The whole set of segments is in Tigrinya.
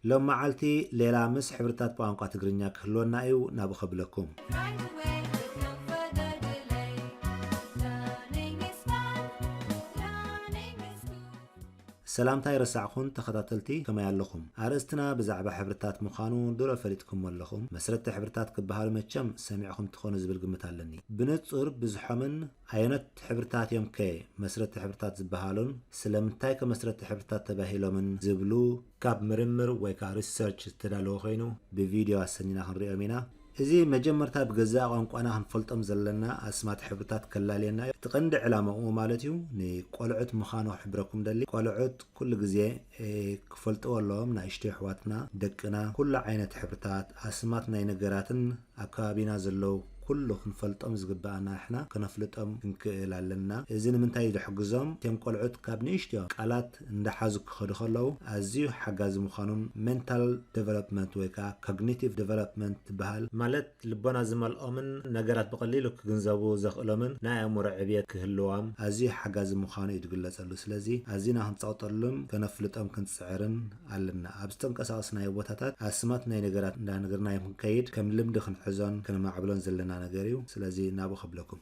ሎም መዓልቲ ሌላ ምስ ሕብርታት ቋንቋ ትግርኛ ክህልወና እዩ፣ ናብኡ ከብለኩም። ሰላምታ ኣይረሳዕኹን ተኸታተልቲ፣ ከመይ ኣለኹም? ኣርእስትና ብዛዕባ ሕብርታት ምዃኑ ድሮ ፈሊጥኩሞ ኣለኹም። መስረቲ ሕብርታት ክበሃሉ መቸም ሰሚዕኹም ትኾኑ ዝብል ግምት ኣለኒ። ብንጹር ብዝሖምን ኣየኖት ሕብርታት እዮም ከ መስረቲ ሕብርታት ዝበሃሉን ስለምንታይ ከ መስረቲ ሕብርታት ተባሂሎምን ዝብሉ ካብ ምርምር ወይ ከዓ ሪሰርች ዝተዳለወ ኮይኑ ብቪድዮ ኣሰኒና ክንሪኦም ኢና። እዚ መጀመርታ ብገዛእ ቋንቋና ክንፈልጦም ዘለና ኣስማት ሕብርታት ከላልየና እዩ። እቲ ቀንዲ ዕላማኡ ማለት እዩ ንቆልዑት ምዃኑ ክሕብረኩም ደሊ። ቆልዑት ኩሉ ግዜ ክፈልጥዎ ኣለዎም፣ ንኣሽቱ ኣሕዋትና፣ ደቅና፣ ኩሉ ዓይነት ሕብርታት፣ ኣስማት ናይ ነገራትን ኣብ ከባቢና ዘለዉ ኩሉ ክንፈልጦም ዝግብኣና ንሕና ከነፍልጦም ክንክእል ኣለና። እዚ ንምንታይ እዩ ዝሕግዞም? እቶም ቆልዑት ካብ ንእሽቶ ቃላት እንዳሓዙ ክኸዱ ከለዉ ኣዝዩ ሓጋዚ ምዃኑን ሜንታል ዴቨሎፕመንት ወይ ከዓ ኮግኒቲቭ ዴቨሎፕመንት ትበሃል ማለት ልቦና ዝመልኦምን ነገራት ብቐሊሉ ክግንዘቡ ዘኽእሎምን ናይ ኣእምሮ ዕብየት ክህልዎም ኣዝዩ ሓጋዚ ምዃኑ እዩ ዝግለጸሉ። ስለዚ ኣዚና ክንጸቕጠሉን ከነፍልጦም ክንጽዕርን ኣለና። ኣብ ዝተንቀሳቐስናዮ ቦታታት ኣስማት ናይ ነገራት እንዳነገርናዮም ክንከይድ ከም ልምዲ ክንሕዞን ከነማዕብሎን ዘለና ነገር እዩ። ስለዚ ናብኡ ከብለኩም።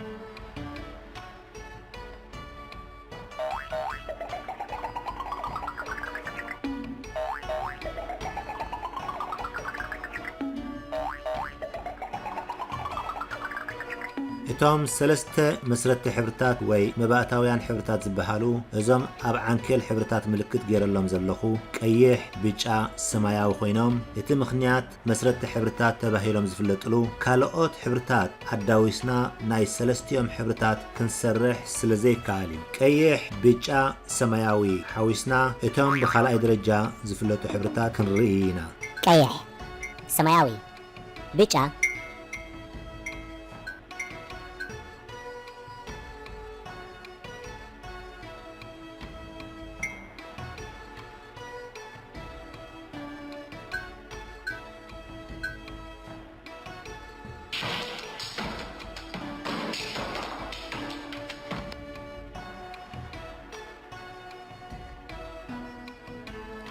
እቶም ሰለስተ መስረቲ ሕብርታት ወይ መባእታውያን ሕብርታት ዝበሃሉ፣ እዞም ኣብ ዓንኬል ሕብርታት ምልክት ገይረሎም ዘለኹ፣ ቀይሕ፣ ብጫ፣ ሰማያዊ ኮይኖም፣ እቲ ምኽንያት መስረቲ ሕብርታት ተባሂሎም ዝፍለጥሉ፣ ካልኦት ሕብርታት ኣዳዊስና ናይ ሰለስቲኦም ሕብርታት ክንሰርሕ ስለ ዘይከኣል እዩ። ቀይሕ፣ ብጫ፣ ሰማያዊ ሓዊስና እቶም ብኻልኣይ ደረጃ ዝፍለጡ ሕብርታት ክንርኢ ኢና። ቀይሕ፣ ሰማያዊ፣ ብጫ።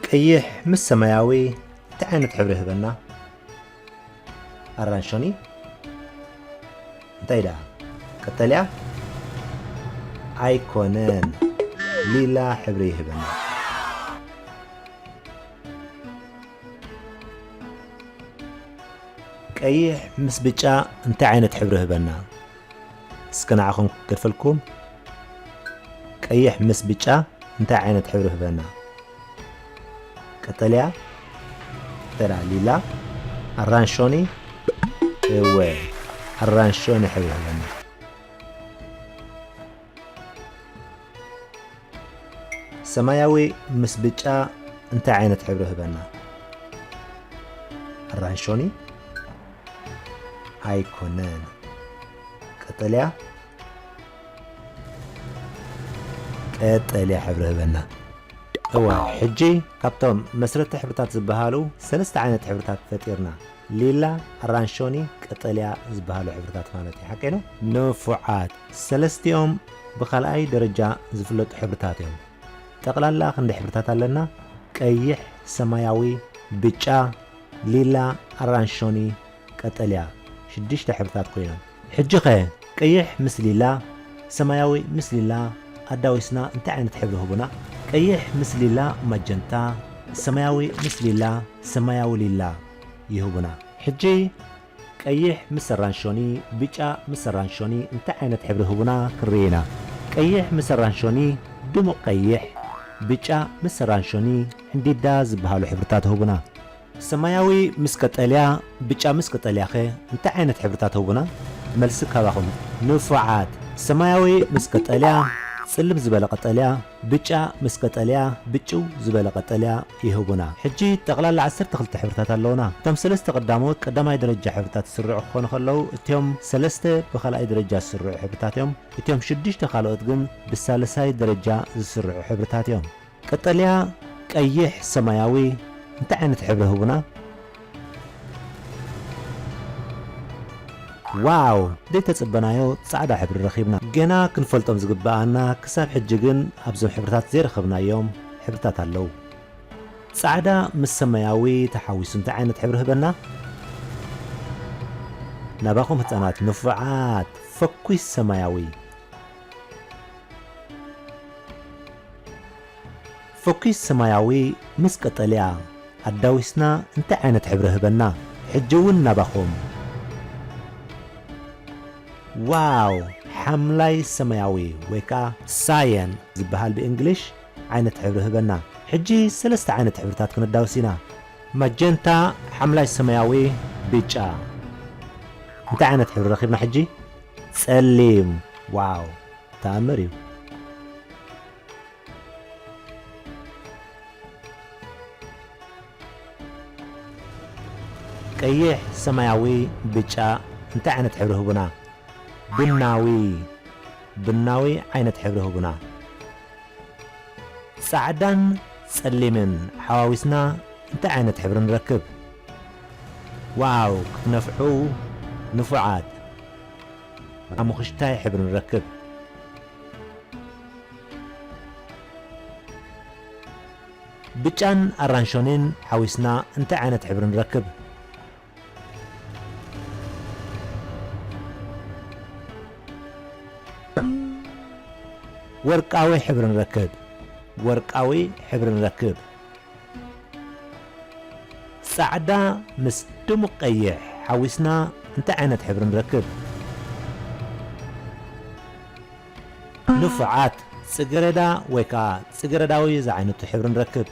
ቀይሕ ምስ ሰማያዊ እንታይ ዓይነት ሕብሪ ይህበና? ኣራንሾኒ? እንታይ ደኣ? ቀጠልያ? ኣይኮነን። ሊላ ሕብሪ ይህበና። ቀይሕ ምስ ብጫ እንታይ ዓይነት ሕብሪ ይህበና? እስከ ንዓኹም ክገድፈልኩም። ቀይሕ ምስ ብጫ እንታይ ዓይነት ሕብሪ ይህበና? ቀጠልያ፣ ተራ ሊላ፣ ኣራንሾኒ፣ እወ፣ ኣራንሾኒ ሕብሪ ይህበና። ሰማያዊ ምስ ብጫ እንታይ ዓይነት ሕብሪ ይህበና? ኣራንሾኒ? ኣይኮነን። ቀጠልያ? ቀጠልያ ሕብሪ ይህበና። እወ፣ ሕጂ ካብቶም መስረቲ ሕብርታት ዝበሃሉ ሰለስተ ዓይነት ሕብርታት ፈጢርና። ሊላ፣ ኣራንሾኒ፣ ቀጠልያ ዝበሃሉ ሕብርታት ማለት እዩ። ሓቀይ ነው? ንፉዓት። ሰለስቲኦም ብኻልኣይ ደረጃ ዝፍለጡ ሕብርታት እዮም። ጠቕላላ ክንደይ ሕብርታት ኣለና? ቀይሕ፣ ሰማያዊ፣ ብጫ፣ ሊላ፣ ኣራንሾኒ፣ ቀጠልያ። ሽዱሽተ ሕብርታት ኮይኖም። ሕጂ ኸ ቀይሕ ምስ ሊላ፣ ሰማያዊ ምስ ሊላ ኣዳዊስና እንታይ ዓይነት ሕብሪ ህቡና? ቀይሕ ምስ ሊላ ማጀንታ፣ ሰማያዊ ምስ ሊላ ሰማያዊ ሊላ ይህቡና። ሕጂ ቀይሕ ምስ ኣራንሾኒ፣ ብጫ ምስ ኣራንሾኒ እንታይ ዓይነት ሕብሪ ህቡና ክንርኢ ኢና። ቀይሕ ምስ ኣራንሾኒ ድሙቕ ቀይሕ፣ ብጫ ምስ ኣራንሾኒ ሕንዲዳ ዝበሃሉ ሕብርታት ህቡና። ሰማያዊ ምስ ቀጠልያ፣ ብጫ ምስ ቀጠልያ ኸ እንታይ ዓይነት ሕብርታት ህቡና? መልሲ ካባኹም። ንፉዓት። ሰማያዊ ምስ ቀጠልያ፣ ጽልም ዝበለ ቀጠልያ፣ ብጫ ምስ ቀጠልያ፣ ብጭው ዝበለ ቀጠልያ ይህቡና። ሕጂ ጠቕላላ ዓሰርተ ክልተ ሕብርታት ኣለዉና። እቶም ሰለስተ ቀዳሞት ቀዳማይ ደረጃ ሕብርታት ዝስርዑ ክኾኑ ከለዉ፣ እቲኦም ሰለስተ ብኻልኣይ ደረጃ ዝስርዑ ሕብርታት እዮም። እቲኦም ሽዱሽተ ካልኦት ግን ብሳልሳይ ደረጃ ዝስርዑ ሕብርታት እዮም። ቀጠልያ፣ ቀይሕ፣ ሰማያዊ እንታይ ዓይነት ሕብሪ ህቡና? ዋው! ዘይተጸበናዮ ጻዕዳ ሕብሪ ረኺብና። ገና ክንፈልጦም ዝግብኣና ክሳብ ሕጂ ግን ኣብዞም ሕብርታት ዘይረኸብናዮም ሕብርታት ኣለዉ። ጻዕዳ ምስ ሰማያዊ ተሓዊሱ እንታይ ዓይነት ሕብሪ ህበና? ናባኹም ህጻናት ንፉዓት፣ ፈኲስ ሰማያዊ። ፈኲስ ሰማያዊ ምስ ቀጠልያ ኣዳዊስና እንታይ ዓይነት ሕብሪ ህበና? ሕጂ እውን ናባኹም። ዋው! ሓምላይ ሰማያዊ ወይ ከኣ ሳየን ዝበሃል ብእንግሊሽ ዓይነት ሕብሪ ህበና። ሕጂ ሰለስተ ዓይነት ሕብርታት ክነዳውስ ኢና። ማጀንታ፣ ሓምላይ ሰማያዊ፣ ብጫ። እንታይ ዓይነት ሕብሪ ረኺብና ሕጂ? ጸሊም። ዋው! ተኣምር እዩ። ቀይሕ፣ ሰማያዊ፣ ብጫ እንታይ ዓይነት ሕብሪ ህቡና? ቡናዊ፣ ቡናዊ ዓይነት ሕብሪ ህቡና። ጻዕዳን ጸሊምን ሓዋዊስና እንታይ ዓይነት ሕብሪ ንረክብ? ዋው፣ ክትነፍሑ ንፉዓት። ሓሙኽሽታይ ሕብሪ ንረክብ። ብጫን ኣራንሾኒን ሓዊስና እንታይ ዓይነት ሕብሪ ንረክብ? ወርቃዊ ሕብሪ ንረክብ። ወርቃዊ ሕብሪ ንረክብ። ጻዕዳ ምስ ድሙቕ ቀይሕ ሓዊስና እንታይ ዓይነት ሕብሪ ንረክብ? ንፉዓት፣ ጽገረዳ ወይ ከኣ ጽገረዳዊ ዝዓይነቱ ሕብሪ ንረክብ።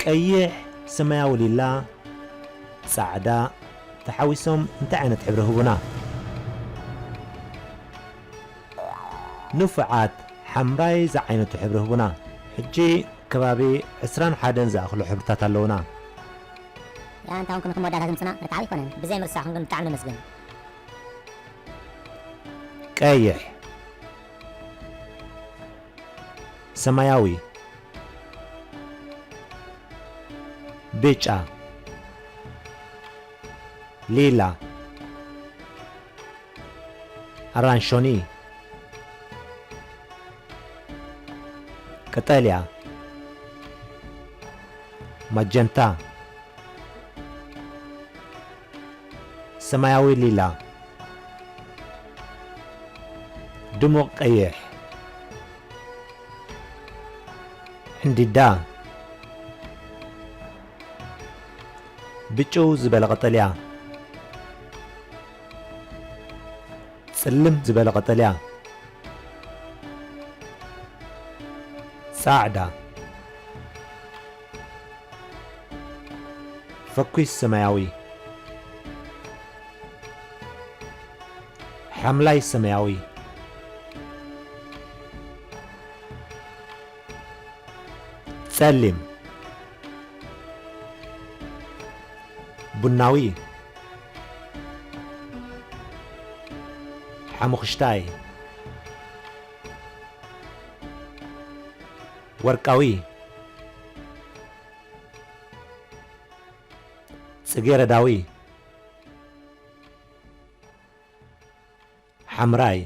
ቀይሕ፣ ሰማያዊ ሊላ፣ ጻዕዳ ተሓዊሶም እንታይ ዓይነት ሕብሪ ህቡና? ንፉዓት፣ ሓምራይ ዝዓይነቱ ሕብሪ ህቡና። ሕጂ ከባቢ ዕስራን ሓደን ዝኣኽሉ ሕብርታት ኣለዉና። ያ እንታውን ክንክም መወዳእታ ድምፅና ርትዓዊ ኣይኮነን። ብዘይ ምርሳዕኹም ግን ብጣዕሚ ነመስግን። ቀይሕ፣ ሰማያዊ፣ ብጫ፣ ሊላ፣ ኣራንሾኒ፣ ቀጠልያ፣ ማጀንታ፣ ሰማያዊ ሊላ፣ ድሙቕ ቀይሕ፣ ዕንዲዳ፣ ብጭው ዝበለ ቀጠልያ፣ ጽልም ዝበለ ቀጠልያ፣ ጻዕዳ፣ ፈኲስ ሰማያዊ፣ ሓምላይ ሰማያዊ፣ ጸሊም፣ ቡናዊ፣ ሓሙኽሽታይ፣ ወርቃዊ፣ ጽጌረዳዊ፣ ሓምራይ፣